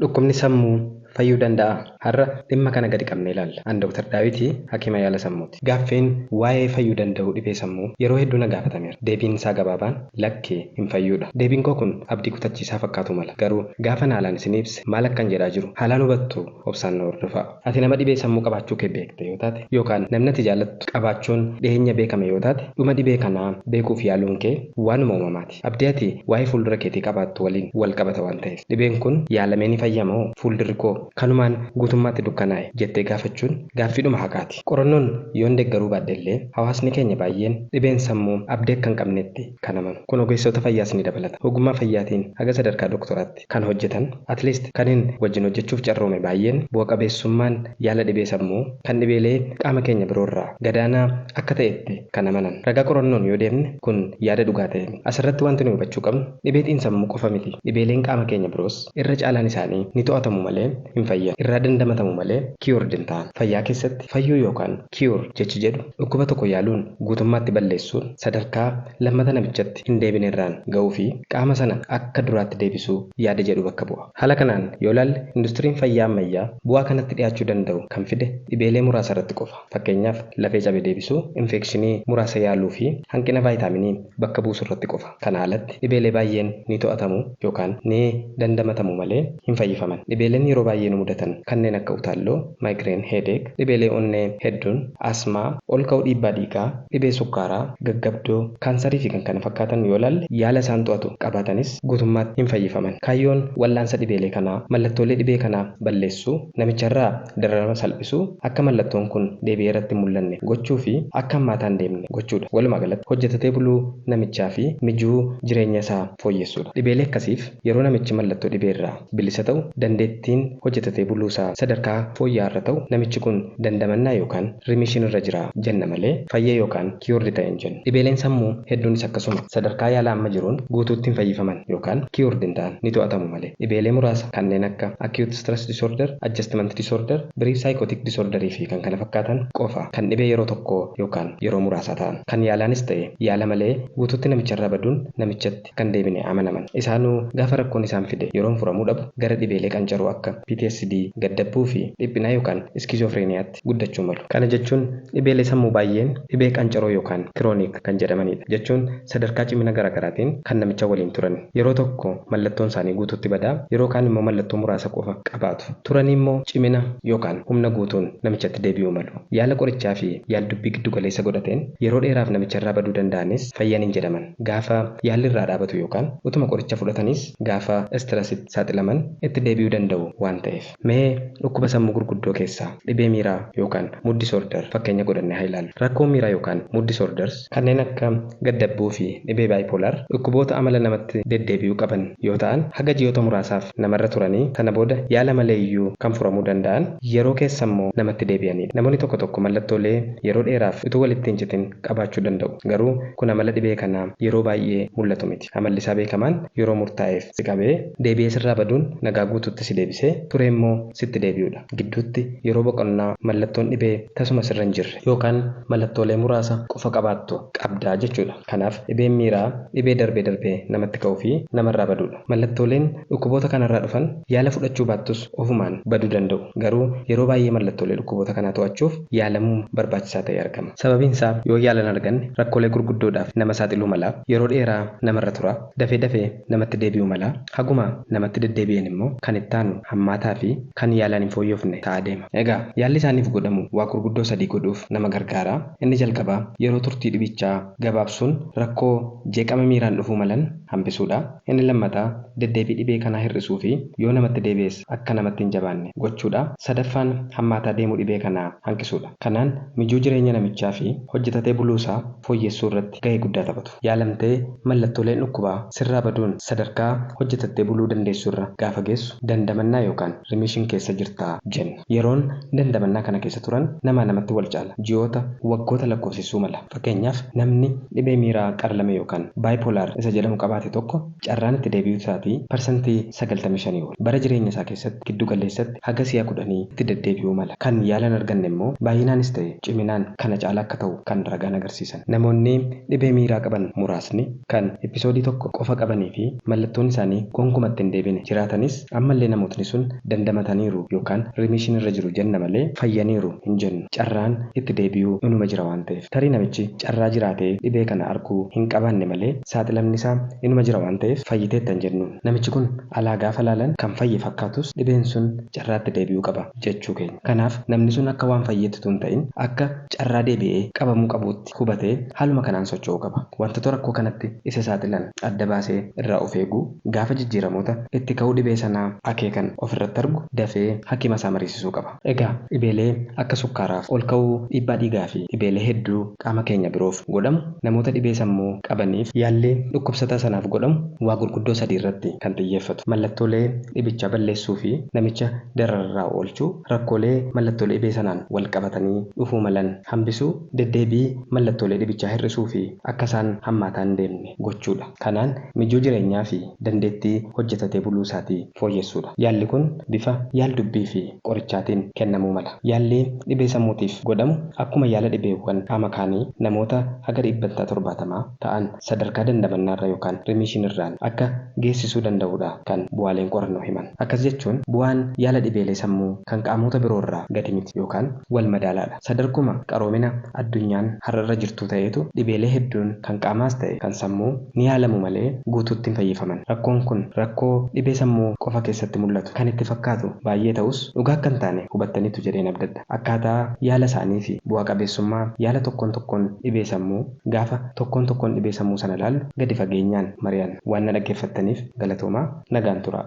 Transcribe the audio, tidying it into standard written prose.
Dhukkubni sammuu fayyuu danda'aa? Har'a dhimma kana gadi qabnee ilaalla. An Dr. Daawitii hakiima yaala sammuuti. Gaaffiin waa'ee fayyuu danda'uu dhibee sammuu yeroo hedduu na gaafatameera. Deebiin isaa gabaabaan lakkee hin fayyuudha. Deebiin koo kun abdii kutachiisaa fakkaatu mala. Garuu gaafa haalaan isin ibse maal akkan jedhaa jiru haalaan hubattu obsaan na hordofaa. Ati nama dhibee sammuu qabaachuu kee beekte yoo taate yookaan namni ati jaallattu qabaachuun dhiyeenya beekame yoo taate dhuma dhibee kanaa beekuuf yaaluun kee waanuma uumamaati. Abdii ati waa'ee fuuldura keetii qabaattu waliin wal qabata waan ta'eef. Dhibeen kun yaalamee ni fayyamoo fuuldurri koo kanumaan guutummaatti dukkanaa'e jettee gaafachuun gaaffiidhuma haqaati. Qorannoon yoon deeggaruu baadhe illee hawaasni keenya baay'een dhibeen sammuu abdii akka hin qabnetti kan amanu. Kun ogeessota fayyaas ni dabalata. Ogummaa fayyaatiin haga sadarkaa doktoraatti kan hojjetan at least kan hin wajjin hojjechuuf carroome baay'een bu'a qabeessummaan yaala dhibee sammuu kan dhibeelee qaama keenya biroorraa gadaanaa akka ta'etti kan amanan. Ragaa qorannoon yoo deemne kun yaada dhugaa ta'e. Asirratti wanti nuyi hubachuu qabnu dhibee xiinsammuu qofa miti. Dhibeeleen qaama keenya biroos irra caalaan isaanii ni to'atamu malee hin fayyan. Irraa dandamatamu malee cured hin ta'an. Fayyaa keessatti fayyuu yookaan cure jechi jedhu dhukkuba tokko yaaluun guutummaatti balleessuun sadarkaa lammata namichatti hin deebine irraan ga'uu fi qaama sana akka duraatti deebisuu yaada jedhu bakka bu'a. Haala kanaan yoo ilaalle industiriin fayyaa ammayyaa bu'aa kanatti dhiyaachuu danda'u kan fide dhibeelee muraasa irratti qofa. Fakkeenyaaf lafee cabe deebisuu, infekshinii muraasa yaaluu fi hanqina vaayitaaminii bakka buusuu irratti qofa. Kana alatti dhibeelee baay'een ni to'atamu yookaan ni dandamatamu malee hin fayyifaman. Dhibeeleen yeroo baay'ee nu mudatan kanneen akka utaalloo, migraine headache, dhibeelee onnee hedduun, asmaa, ol ka'uu dhiibbaa dhiigaa, dhibee sukkaaraa, gaggabdoo, kaansarii fi kan kana fakkaatan yoo ilaalle yaala isaan to'atu qabaatanis guutummaatti hin fayyifaman. Kaayyoon wal'aansa dhibeelee kanaa mallattoolee dhibee kanaa balleessuu, namicharraa dararama salphisuu, akka mallattoon kun deebi'ee irratti hin mul'anne gochuu fi akka hammaataan deemne gochuudha. Walumaa galatti hojjetatee buluu namichaa fi mijuu jireenya isaa fooyyessuudha. Dhibeelee akkasiif yeroo namichi mallattoo dhibeerraa bilisa ta'u dandeettiin hojjetatee buluu isaa sadarkaa fooyya'aa irra ta'u namichi kun dandamannaa yookaan remission irra jira jenna malee fayyee yookaan cured ta'e hin jennu. Dhibeeleen sammuu hedduunis akkasuma sadarkaa yaala amma jiruun guutuutti hin fayyifaman yookaan cured hin ta'an ni to'atamu malee. Dhibeelee muraasa kanneen akka acute stress disorder, adjustment disorder, brief psychotic disorder fi kan kana fakkaatan qofa kan dhibee yeroo tokko yookaan yeroo muraasa ta'an kan yaalaanis ta'e yaala malee guutuutti namicharraa baduun namichatti kan deebine amanaman. Isaanuu gaafa rakkoon isaan fide yeroon furamuu dhabu gara dhibeelee qancaruu akka PTSD, gaddabbuu fi dhiphinaa yookaan iskiizofreeniyaatti guddachuu malu. Kana jechuun dhibeelee sammuu baay'een dhibee qancaroo yookaan chronic kan jedhamanidha. Jechuun sadarkaa cimina garaagaraatiin kan namicha waliin turan. Yeroo tokko mallattoon isaanii guutuutti badaa, yeroo kaan immoo mallattoo muraasa qofa qabaatu. Turanii immoo cimina yookaan humna guutuun namichatti deebi'uu malu. Yaala qorichaa fi yaal-dubbii giddu galeessa godhateen yeroo dheeraaf namicharraa baduu danda'anis fayyan hin jedhaman. Gaafa yaalli irraa dhaabatu yookaan utuma qoricha fudhatanis gaafa stressitti saaxilaman itti deebi'uu danda'u waan ta'eef. Mee dhukkuba sammuu gurguddoo keessaa dhibee miiraa yookaan mood disorder fakkeenya godhannee haa ilaallu. Rakkoon miiraa yookaan mood disorders kanneen akka gaddabbuu fi dhibee bipolar dhukkuboota amala namatti deddeebi'uu qaban yoo ta'an haga ji'oota muraasaaf namarra turanii sana booda yaala malee iyyuu kan furamuu danda'an yeroo keessa immoo namatti deebi'anidha. Namoonni tokko tokko mallattoolee yeroo dheeraaf utuu walitti hin citin qabaachuu danda'u. Garuu kun amala dhibee kanaa yeroo baay'ee mul'atu miti. Amalli isaa beekamaan yeroo murtaa'eef si qabee deebi'ee sirraa baduun nagaa guutuutti si deebisee ture immoo sitti deebi'udha. Gidduutti yeroo boqonnaa mallattoon dhibee tasuma sirra hin jirre yookaan mallattoolee muraasa qofa qabaattu qabdaa jechuudha. Kanaaf dhibeen miiraa dhibee darbee darbee namatti ka'uu fi namarraa baduudha. Mallattooleen dhukkuboota kanarraa dhufan yaala fudhachuu baattus ofumaan baduu danda'u. Garuu yeroo baay'ee mallattoolee dhukkuboota kanaa to'achuuf yaalamuun barbaachisaa ta'ee argama. Sababiin isaa yoo yaala hin arganne rakkoolee gurguddoodhaaf nama saaxiluu mala, yeroo dheeraa namarra tura, dafee dafee namatti deebi'uu mala, haguma namatti deddeebi'een immoo kan itti aanu hammaataa fi kan yaalaan hin fooyyofne ta'aa deema. Egaa yaalli isaaniif godhamu waa gurguddoo sadii godhuuf nama gargaara. Inni jalqabaa yeroo turtii dhibichaa gabaabsuun rakkoo jeeqama miiraan dhufuu malan hambisuudha. Inni lammataa deddeebii dhibee kanaa hir'isuu fi yoo namatti deebi'es akka namatti hin jabaanne gochuudha. Sadaffaan hammaataa deemuu dhibee kanaa hanqisuudha. Kanaan mijuu jireenya namichaa fi hojjetatee buluusaa fooyyessuu irratti gahee guddaa taphatu. Yaalamtee mallattooleen dhukkubaa sirraa baduun sadarkaa hojjetattee buluu dandeessu irra gaafa geessu dandamannaa yookaan remission keessa jirtaa jenna. Yeroon dandamannaa kana keessa turan namaa namatti wal caala. Ji'oota, waggoota lakkoofsisuu mala. Fakkeenyaaf namni dhibee miiraa qarlame yookaan bipolar isa jedhamu qabaate tokko carraan itti deebi'uu isaatii 95% ol. Bara jireenya isaa keessatti giddu galeessatti haga si'a 10 itti deddeebi'uu mala. Kan yaala hin arganne immoo baay'inaanis ta'e ciminaan kana caala akka ta'u kan ragaan agarsiisan. Namoonni dhibee miiraa qaban muraasni kan episoodii tokko qofa qabanii fi mallattoon isaanii gonkuma itti hin deebine jiraatanis ammallee namootni sun dandamataniiru yookaan remission irra jiru jenna malee fayyaniiru hin jennu. Carraan itti deebi'uu inuma jira waan ta'eef. Tarii namichi carraa jiraatee dhibee kana arguu hin qabaanne malee saaxilamni isaa inuma jira waan ta'eef fayyiteetta hin jennuun. Namichi kun alaa gaafa laalan kan fayye fakkaatus dhibeen sun carraa itti deebi'uu qaba jechuu keenya. Kanaaf namni sun akka waan fayyeetti utuu hin ta'in akka carraa deebi'ee qabamuu qabuutti hubatee haaluma kanaan socho'uu qaba. Wantoota rakkoo kanatti isa saaxilan adda baasee irraa of eeguu, gaafa jijjiiramoota itti ka'uu dhibee sanaa akeekan ofirratti argu dafee hakiima isaa mariisisuu qaba. Egaa dhibeelee akka sukkaaraaf, ol ka'uu dhiibbaa dhiigaa fi dhibeelee hedduu qaama keenya biroof godhamu namoota dhibee sammuu qabaniif yaalli dhukkubsataa sanaaf godhamu waa gurguddoo sadii irratti kan xiyyeeffatu. Mallattoolee dhibichaa balleessuu fi namicha darararraa oolchuu, rakkoolee mallattoolee dhibee sanaan wal qabatanii dhufuu malan hambisuu, deddeebii mallattoolee dhibichaa hir'isuu fi akka isaan hammaataa hin deemne gochuudha. Kanaan mijuu jireenyaa fi dandeettii hojjetatee buluu isaatii fooyyessuudha. Yaalli kun bifa yaal-dubbii fi qorichaatiin kennamuu mala. Yaalli dhibee sammuutiif godhamu akkuma yaala dhibeewwan qaama kaanii namoota haga 70% ta'an sadarkaa dandamannaarra yookaan remission irraan akka geessisuu danda'uudha kan bu'aaleen qorannoo himan. Akkas jechuun bu'aan yaala dhibeelee sammuu kan qaamota biroorraa gadi miti yookaan wal madaalaadha. Sadarkuma qaroomina addunyaan har'arra jirtuu ta'eetu dhibeelee hedduun kan qaamaas ta'e kan sammuu ni yaalamu malee guutuutti hin fayyifaman. Rakkoon kun rakkoo dhibee sammuu qofa keessatti mul'atu kan itti fakkaatu baay'ee ta'us dhugaa akka hin taane hubattaniitu jedheen abdadha. Akkaataa yaala isaanii fi bu'aa qabeessummaa yaala tokkoon tokkoon dhibee sammuu gaafa tokkoon tokkoon dhibee sammuu sana ilaallu gadi fageenyaan mari'anna. Waan na dhaggeeffattaniif galatoomaa. Nagaan turaa.